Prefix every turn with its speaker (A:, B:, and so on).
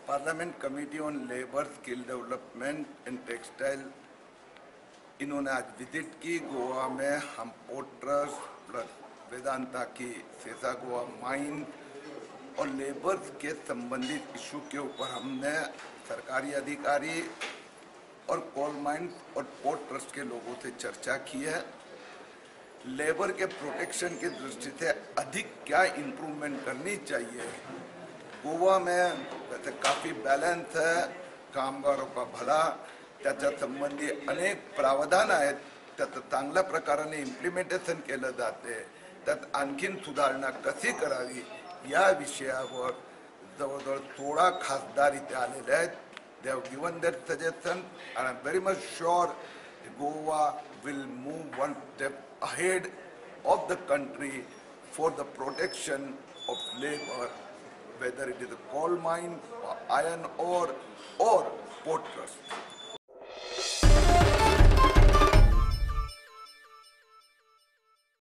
A: Parliament Committee on Labour, Skill Development and Textile, इन्होंने आज visit की गोवा में। हम पोर्ट ट्रस्ट प्लस वेदांता की सेसा गोवा माइन और लेबर्स के संबंधित इशू के ऊपर हमने सरकारी अधिकारी और कोल माइंस और पोर्ट ट्रस्ट के लोगों से चर्चा की है। लेबर के प्रोटेक्शन की दृष्टि से अधिक क्या इम्प्रूवमेंट करनी चाहिए। गोवा में वैसे काफ़ी बैलेंस है, कामगारों का भला, त्याच्या संबंधी अनेक प्रावधान आहेत, त्याचं चांगल्या प्रकाराने इम्प्लिमेंटेशन केलं जाते। त्यात आणखीन सुधारणा कशी करावी या विषयावर जवळजवळ 16 खासदार इथे आलेले आहेत। They have given their suggestion and I am very much sure Goa will move one step ahead of the country for the protection of labour, whether it is a coal mine, iron ore or port trust.